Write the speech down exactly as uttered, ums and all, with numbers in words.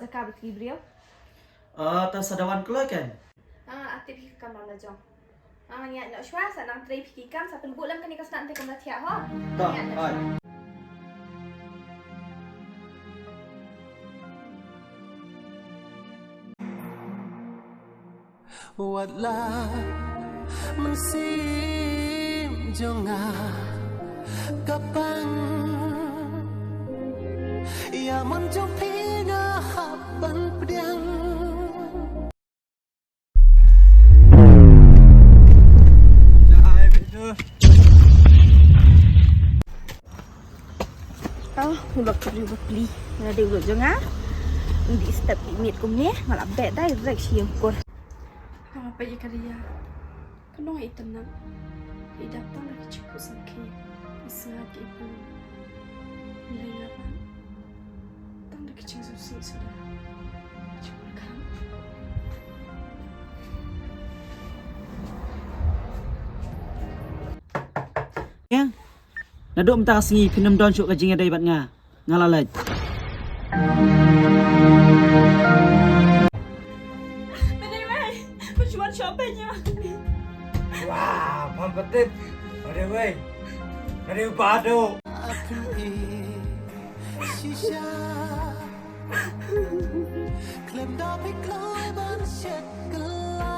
Sa ka bit ki briew. Ah, ta sa dawan kloi kan? Ah, ati phi kam ram la jong. Ah, ngi ïa shuwa sa nang trei phi ki kam sa pynbut lem kane ka sna te kam la thiah ho. Ta, ai. Wat la mynsiem jong nga ka pang, ïa mon jong phi nga hap ban pdiang. Oh, u lok ka briew bapli. Nga dei u lok jong nga. Ym dei step i miet kumne, nga la beh direct sha ïing kur. Nga la peit ïa ka Ria. Ka nong i tynnak. I dap tang da ka jingput sngewkhia. I sngat ka i pun. Ym dei nga pat. Tang da ka jingsngewsih suda. Ka jingpyrkhat. Ïa. Naduh mynta ka sngi phin ym don shuh ka jingïadei bad nga. Nga la leit. Pynei wei, pynshwan shuwa pynïa. Wah, pam patip. Pynei wei. Pynei bado. Shisha. Khlem da phi kloi ban shet kylla.